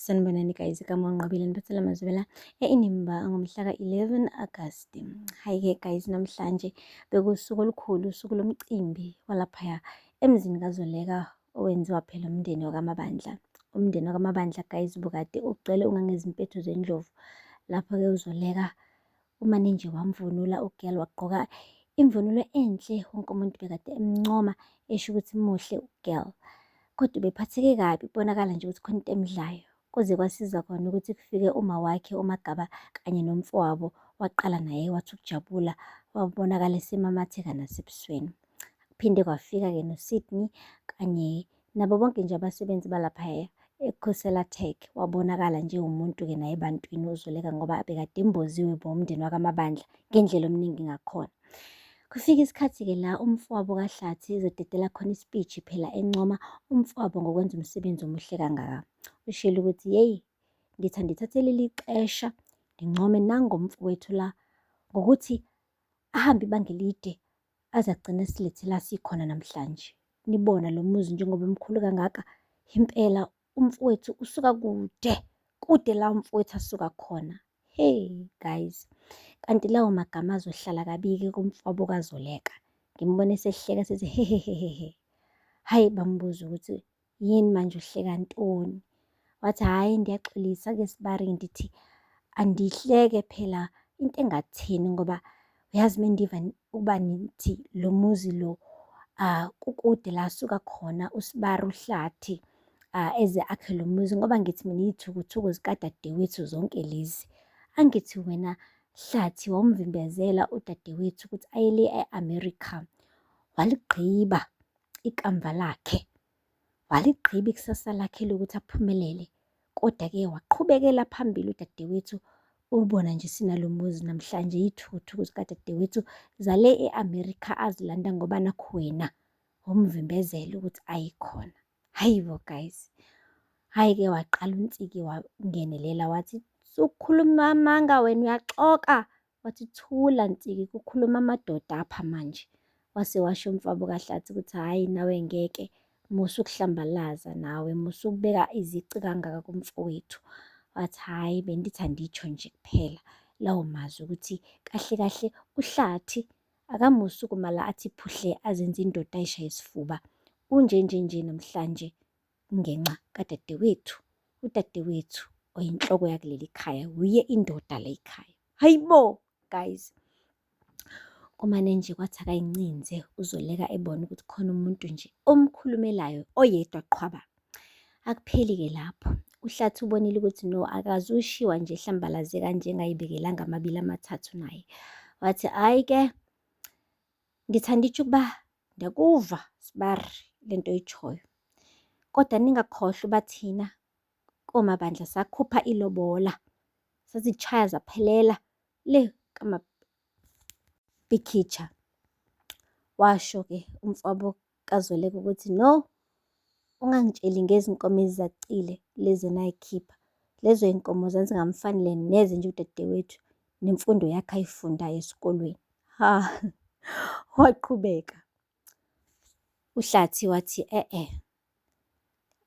Sanibonani guys, igama uNqobile niphathela amazwibela e-Inimba ngomhla ka-11 Agasti. Hhayi-ke guys, namhlanje bekuwusuku olukhulu, usuku lomcimbi walaphaya emzini kaZoleka owenziwa phela umndeni wakaMabandla. Umndeni wakaMabandla guys ubukade ugcwele ungangezimpethu zendlovu. Lapho-ke uZoleka umane nje wamvunula ugirl wagqoka imvunulo enhle, wonke umuntu bekade emncoma esho ukuthi muhle ugirl. Kodwa ubephatheke kabi kubonakala nje ukuthi khona into emdlayo. Kuze kwasiza khona ukuthi kufike uma wakhe uMagaba kanye nomfowabo waqala naye wathi ukujabula wabonakala esemamatheka nasebusweni. Kuphinde kwafika-ke noSydney kanye nabo bonke nje abasebenzi balaphaya eKhosela Tech. Wabonakala njengommuntu-ke naye ebantwini uZoleka ngoba bekade emboziwe bomndeni wakaMabandla ngendlela omningi ngakhona. Kufika isikhathi-ke la umfowabo kaHlathi ezodedela khona isipitshi phela encoma umfowabo ngokwenza umsebenzi omuhle kangaka. Ushilo ukuthi yeyi ndithi andithathe leli xesha ndincome nangomfowethu la ngokuthi ahambe ibanga elide aze agcine silethe la sikhona namhlanje. Nibona lo muzi njengoba umkhulu kangaka, impela umfowethu usuka kude, kude la umfowethu asuka khona. Hey guys, kanti lawo magama azohlala kabi-ke kumfowabo kaZoleka. Ngimbone esehleka sethi hehehehe. Hhayi bambuza ukuthi yini manje uhleka ntoni? Wathi hhayi ndiyaxolisa ke sibari ndithi andihleke phela into engathini ngoba uyazi mendiva ukuba nithi lo muzi lo kukude la asuka khona usibari uHlathi eze akhe lo muzi ngoba ngithi mina iy'thukuthuku zikadadewethu zonke lezi. Angithi wena Hlathi wawumvimbezela udadewethu ukuthi aye le e-America, waligqiba ikamva lakhe, waligqiba ikusasa lakhe lokuthi aphumelele. Kodwa-ke waqhubekela phambili udadewethu, ubona nje sinalo muzi namhlanje iy'thukuthuku zikadadewethu zale e-America azilanda ngoba nakhu wena wamvimbezela ukuthi aye khona. Hhayi bo guys. Hhayi-ke waqala uNtsiki wangenelela wathi, sukhuluma amanga wena uyaxoka. Wathi thula Ntsiki kukhuluma amadoda apha manje. Wase washo umfabo kaHlathi ukuthi hhayi nawe ngeke musa ukuhlambalaza nawe musa ukubeka izici kangaka kumfowethu. Wathi hhayi bendithi anditsho nje kuphela lawo mazwi ukuthi kahle kahle uHlathi akamusi ukumala athi phuhle azenze indoda ayishaye isifuba. Unje nje nje namhlanje ngenxa kadadewethu, udadewethu oyinhloko yakuleli khaya, wuye indoda la ekhaya. Hayibo guys. Kumane nje kwathi akayincinze uZoleka ebona ukuthi khona umuntu nje omkhulumelayo oyedwa qhwaba. Akupheli-ke lapho. UHlathi ubonile ukuthi no akazushiwa nje ehlambalaze kanje engayibekelanga amabili amathathu naye. Wathi hhayi-ke ngithanda itsho ukuba ndiyakuva sibari le nto oyitshoyo. Kodwa ningakhohlwa uba thina koMabandla sakhupha ilobola, sazitshaya zaphelela le kaMapikhitsha. Washo-ke umfowabo kaZoleka ukuthi no, ungangitsheli ngezinkomo ezizacile lezi enayikhipha. Lezo zinkomo zazingamfanele neze nje udadewethu nemfundo yakhe ayifundayo esikolweni. Ha, waqhubeka uHlathi wathi e-e,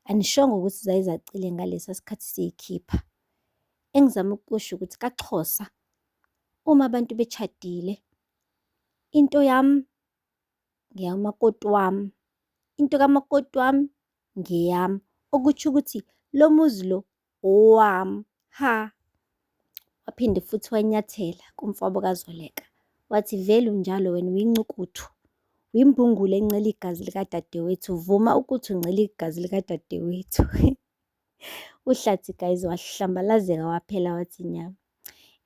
anishongo ukuthi zayizacile ngalesa sikhathi siyikhipha. Engizama ukusho ukuthi kaXhosa uma abantu betshadile into yami ngeyamakoti wami, into kamakoti wami ngeyami. Okutjho ukuthi lo muzi lo owami, ha. Waphinde futhi wanyathela kumfowabo kaZoleka, wathi vele unjalo wena uyincukuthu, uyimbungulu encela igazi likadadewethu, vuma ukuthi uncela igazi likadadewethu. UHlathi guys wahlambalazeka waphela wathi nya.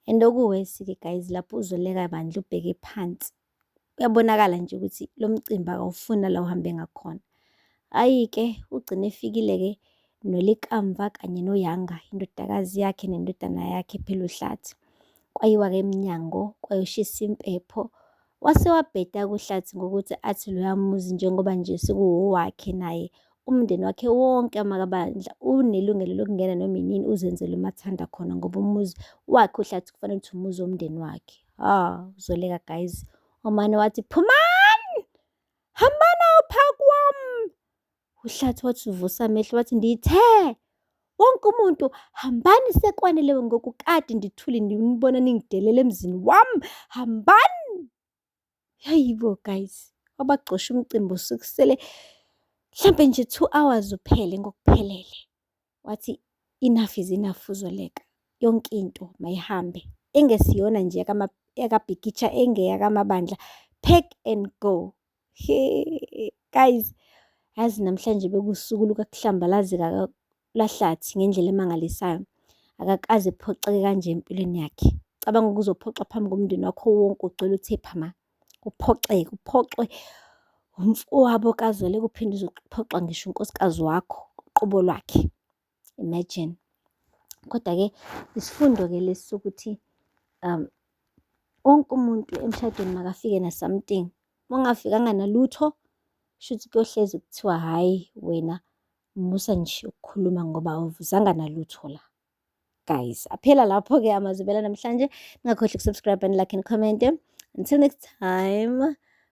And okuwesi-ke guys lapho uZoleka bandla ubheke phansi. Kuyabonakala nje ukuthi lo mcimbi akawufuni la uhambe ngakhona. Hhayi-ke ugcine efikile-ke noLikamva kanye noYanga, indodakazi yakhe nendodana yakhe phela uHlathi. Kwayiwa-ke emnyango kwayoshisa impepho. Wase wabheda-ke uHlathi ngokuthi athi loya muzi njengoba nje sekuwowakhe naye, umndeni wakhe wonke amaKabandla unelungelo lokungena noma inini uzenzele umathanda khona ngoba umuzi wakhe uHlathi kufanele ukuthi umuzi womndeni wakhe. Ah, uZoleka guys, umane wathi phumani, hambani phaa kwam. UHlathi wathi uvusa amehlo wathi ndithe. Wonke umuntu hambani sekwanele ngoku kade ndithule ndinibona ningidelela emzini wami. Hambani! Hayibo guys, wabagcosha umcimbi usukusele mhlampe nje 2 hours uphele ngokuphelele. Wathi enough is enough uZoleka. Yonke into mayihambe. Engesiyona nje yakaBhikitsha engeyakamabandla. Pack and go. He guys, yazi namhlanje bekuwusuku lukakuhlambalazeka laHlathi ngendlela emangalisayo. Akakaze ephoxeke kanje empilweni yakhe. Cabanga ukuzophoxa phambi komndeni wakho wonke ugcwele uthe phama. Uphoxeke, uphoxwe umfowabo kaZoleka uphinde uzophoxa ngisho unkosikazi wakho uqobo lwakhe. Imagine. Kodwa-ke isifundo-ke lesi sokuthi wonke umuntu emshadweni makafike na-something. Uma ungafikanga nalutho, shuthi kuyohlezi kuthiwa hhayi wena musa nje ukukhuluma ngoba awuzanga nalutho la. Guys, aphela lapho-ke amazwibela namhlanje. Ningakhohlwa uku-subscribe and like and comment. Until next time.